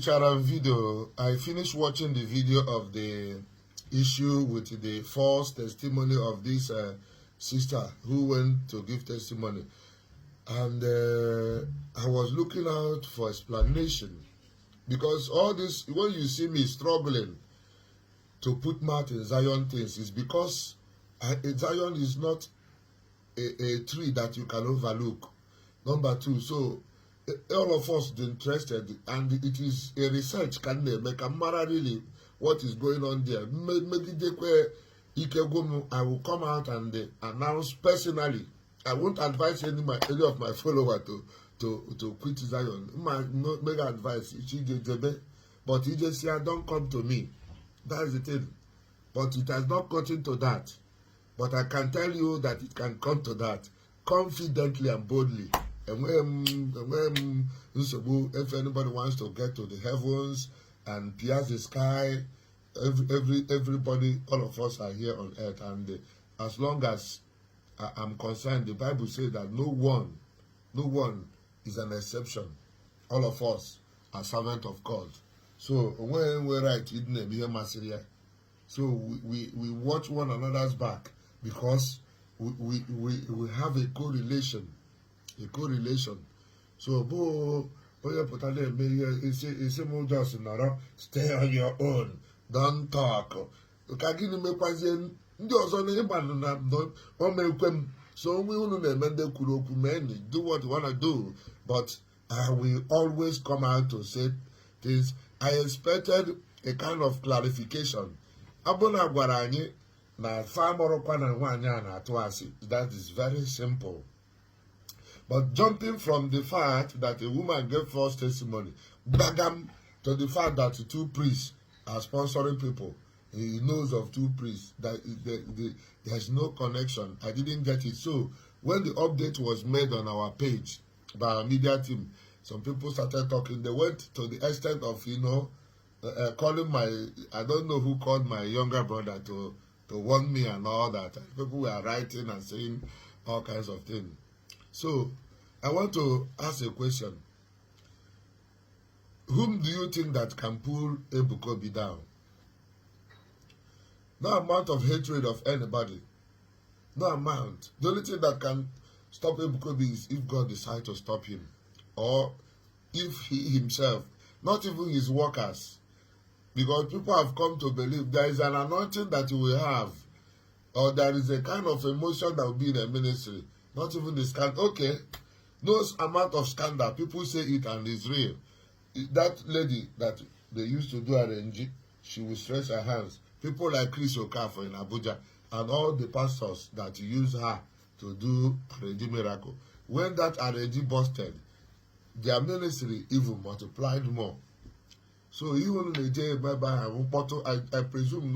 Kicharan video. I finished watching the video of the issue with the false testimony of this sister who went to give testimony. And I was looking out for explanation. Because all this, when you see me struggling to put mouth in Zion things, is because Zion is not a tree that you can overlook. Number two, so all of us are interested, and it is a research can they make a matter really what is going on there. I will come out and announce personally. I won't advise any of my followers to quit Zion. Make advice, but he just say, don't come to me. That's the thing. But it has not gotten to that. But I can tell you that it can come to that confidently and boldly. And when if anybody wants to get to the heavens and pierce the sky, everybody, all of us are here on earth. And as long as I'm concerned, the Bible says that no one is an exception. All of us are servants of God. So when we write, so we watch one another's back because we have a correlation. So stay on your own. Don't talk. So we do what you want to do, but I will always come out to say this. I expected a kind of clarification. That is very simple. But jumping from the fact that a woman gave false testimony, bagam, to the fact that the two priests are sponsoring people. He knows of two priests, that there's no connection. I didn't get it. So when the update was made on our page by our media team, some people started talking. They went to the extent of, calling I don't know who called my younger brother to warn me and all that. People were writing and saying all kinds of things. So I want to ask a question. Whom do you think that can pull Ebuka Obi down? No amount of hatred of anybody. No amount. The only thing that can stop Ebuka Obi is if God decides to stop him. Or if he himself, not even his workers. Because people have come to believe there is an anointing that you will have. Or there is a kind of emotion that will be in the ministry. Not even the scandal. Okay. No amount of scandal. People say it and it's real. That lady that they used to do RNG, she will stretch her hands. People like Chris Okafor in Abuja and all the pastors that use her to do RNG miracle. When that RNG busted, their ministry even multiplied more. So even in the day, I presume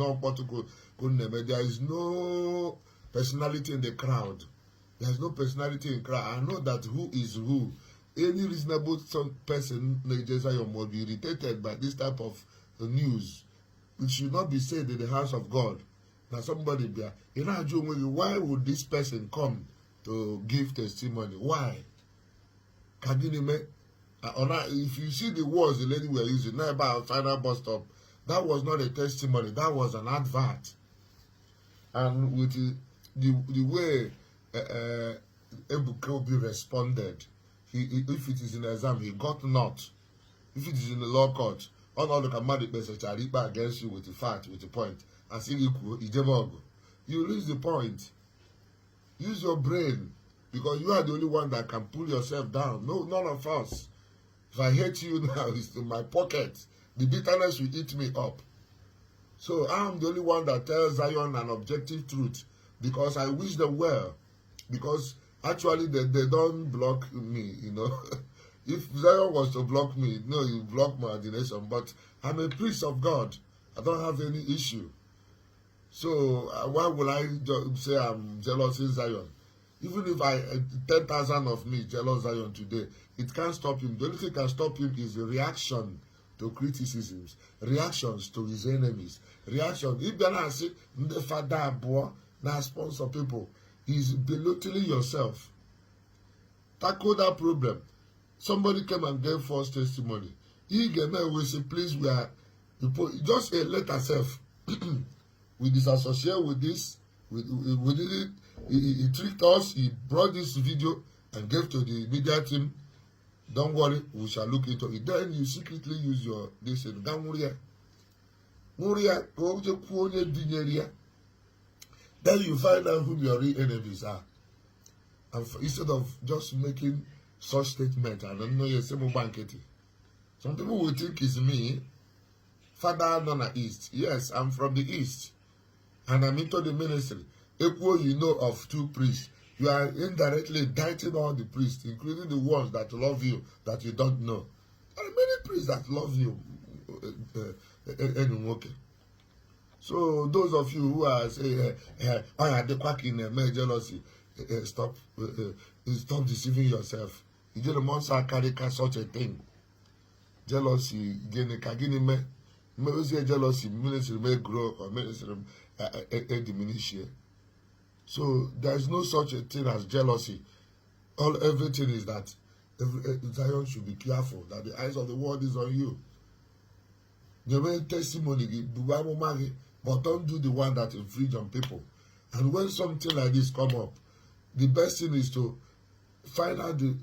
there is no personality in the crowd. There is no personality in the crowd. I know that who is who. Any reasonable person must be irritated by this type of news. It should not be said in the house of God. Now somebody be, why would this person come to give testimony? Why? If you see the words the lady were using, not about final bus stop, that was not a testimony, that was an advert. And with the way Ebuka Obi responded, if it is in exam, he got not. If it is in the law court, all the commanded message against you with the fact, with the point, and see you lose the point. Use your brain, because you are the only one that can pull yourself down. No, none of us. If I hate you now, it's in my pocket. The bitterness will eat me up. So I'm the only one that tells Zion an objective truth, because I wish them well. Because actually they don't block me, If Zion was to block me, no, you block my ordination. But I'm a priest of God. I don't have any issue. So why would I say I'm jealous in Zion? Even if 10,000 of me jealous Zion today, it can't stop him. The only thing that can stop him is the reaction to criticisms, reactions to his enemies, reaction. If you're not saying the father boy, now sponsor people, he's belittling yourself. Tackle that problem. Somebody came and gave false testimony. He gave me we say, please, we are just let ourselves. We disassociate with this. We did it. He tricked us. He brought this video and gave to the media team. Don't worry, we shall look into it. Then you secretly use your this. Then you find out who your real enemies are. And instead of just making such statements, I don't know your same banquet. Some people will think it's me, Father Nona East. Yes, I'm from the East. And I'm into the ministry. Equal, you know of 2 priests. You are indirectly indicting all the priests, including the ones that love you, that you don't know. There are many priests that love you. Okay. So those of you who are saying, I had the quack in jealousy, stop deceiving yourself. You don't want to carry such a thing. Jealousy, jealousy, ministry may grow or ministry diminish. So there is no such a thing as jealousy. Everything is that Zion should be careful that the eyes of the world is on you. You may testimony, but don't do the one that infringe on people. And when something like this come up, the best thing is to find out a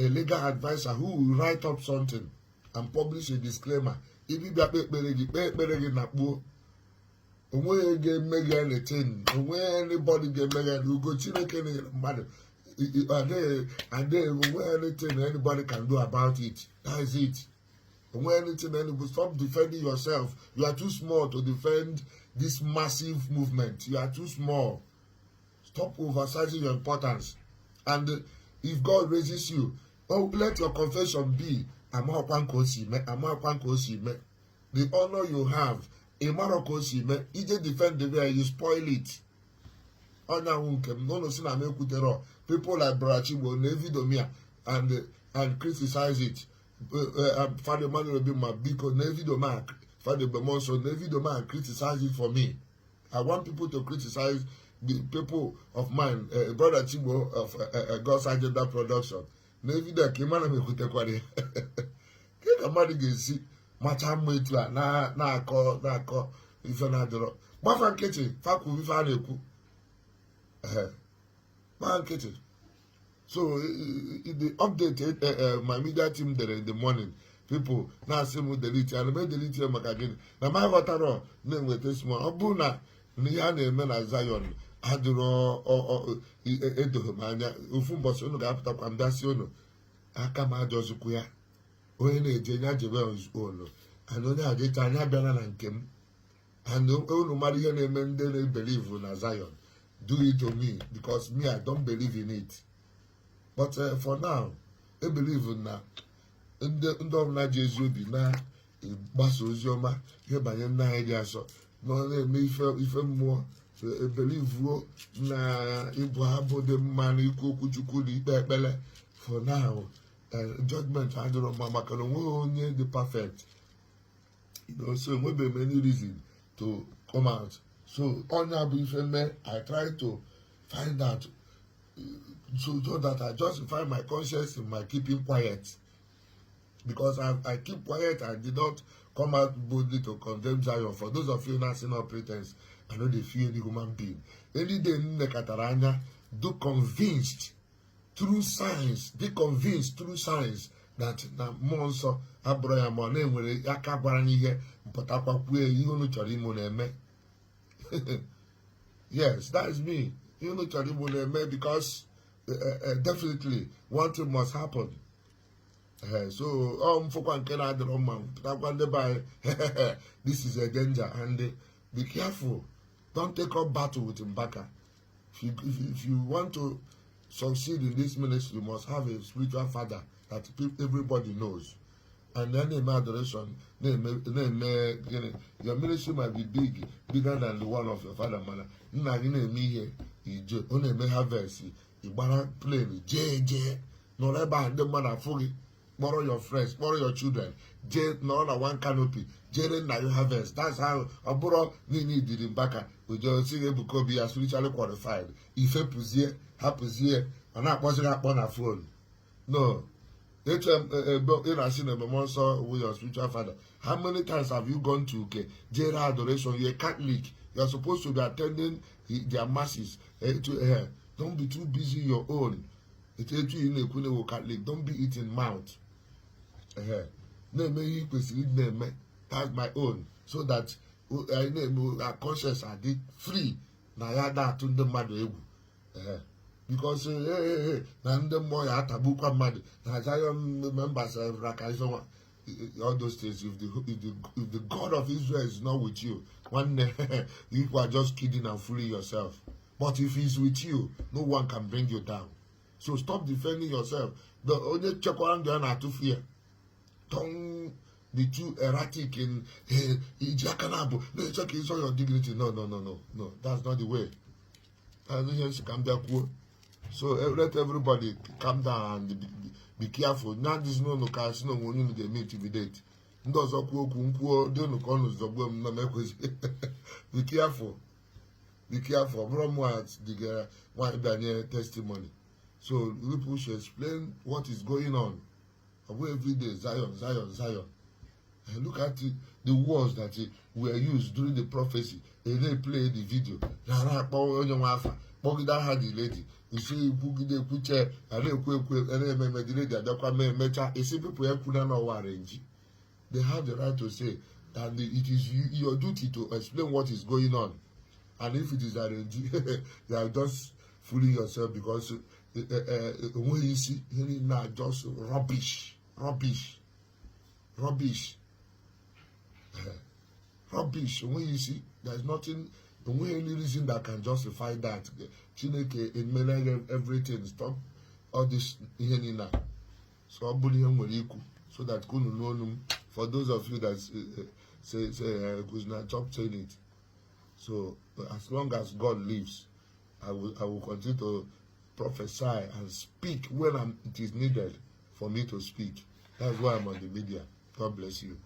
legal advisor who will write up something and publish a disclaimer. If you anything, anybody get made, you go to and then anything anybody can do about it. That is it. When anything, stop defending yourself. You are too small to defend this massive movement. You are too small. Stop oversizing your importance. And if God raises you, let your confession be, the honor you have, you just defend the way you spoil it. People like Brachi will never and criticize it. Father Manuel will be my because Nevido Mark, Father Bemonso, Nevido man criticize it for me. I want people to criticize the people of mine, Brother Chibo of God's Agenda Production. Nevido Kimana Mekutekwari. Get a money get see, Macham Mitla, na call, if you're not the Buffan Kitty, Faku Vifaneku. Man Kitty. So the update my media team there in the morning. People now say we delete and may delete them again. Now my water name with this one. Obuna Niane Mena Zion Aduro or Edohumania Ufumbosono Gapta Amdasiono Akama Josukuya Oene Jenya Jebel's own. And only a Tanya Bana and Kim. And no Marian men they believe in Zion. Do it to me because me I don't believe in it. But for now, I believe in that. Ndom Jesus be na baso ozioma ye banye na idea so no me if more believe na ibu abo de man ikoku chukwu di ikpele for now. Judgment I don't know mama can only the perfect. You know, so maybe many reasons to come out. So on I try to find out so that I justify my conscience in my keeping quiet. Because I keep quiet, I did not come out boldly to condemn Zion. For those of you not seeing no pretense, I know they fear any human being. Any day in the Kataranya, do convinced through science, be convinced through science that na monso Abraham or name will Yakabarani here, but you know Charimo name. Yes, that is me. You know Charimo name because definitely one thing must happen. So this is a danger and be careful. Don't take up battle with Mbaka. If you want to succeed in this ministry, you must have a spiritual father that everybody knows. And then in adoration, your ministry might be bigger than the one of your father, man. Now you know me here. You only may have verse. You wanna play JJ. No, and the man fully. Borrow your friends, borrow your children. J no one canopy. Jaren na you harvest. That's how a borrow Nini did in Baka. We just see Ebuka Obi as spiritually qualified. If a pusier, happens here, and not wasn't up on a phone. No. In a seen a monster with your spiritual father. How many times have you gone to Jera adoration? You're a Catholic. You're supposed to be attending their masses. Don't be too busy your own. Catholic. Don't be eating mouth. That's my own. So that our conscience are free. Because na ndị mmụọ ya atagbukwa mmadụ na Zion members all those things. If the God of Israel is not with you, you are just kidding and fooling yourself. But if he's with you, no one can bring you down. So stop defending yourself. The only check around there not to fear. Don't be too erratic in Jakanabo. No, check it's all your dignity. No. That's not the way. So let everybody calm down and be careful. Now this no casino when they intimidate. Be careful. Be careful. The testimony. So people should explain what is going on. Every day, Zion. And look at the words that were used during the prophecy. They play the video. Bogida had the lady. You see, Bugide Kuche, and the lady at the Mecha. You see, people arrange. They have the right to say that it is your duty to explain what is going on. And if it is arranged, you are just fooling yourself because when you see, just rubbish. When you see, there's nothing. The only reason that can justify that, Chineke in meaning everything, stop all this now. So so that for those of you that say stop saying it. So as long as God lives, I will continue to prophesy and speak when it is needed for me to speak. That's why I'm on the media. God bless you.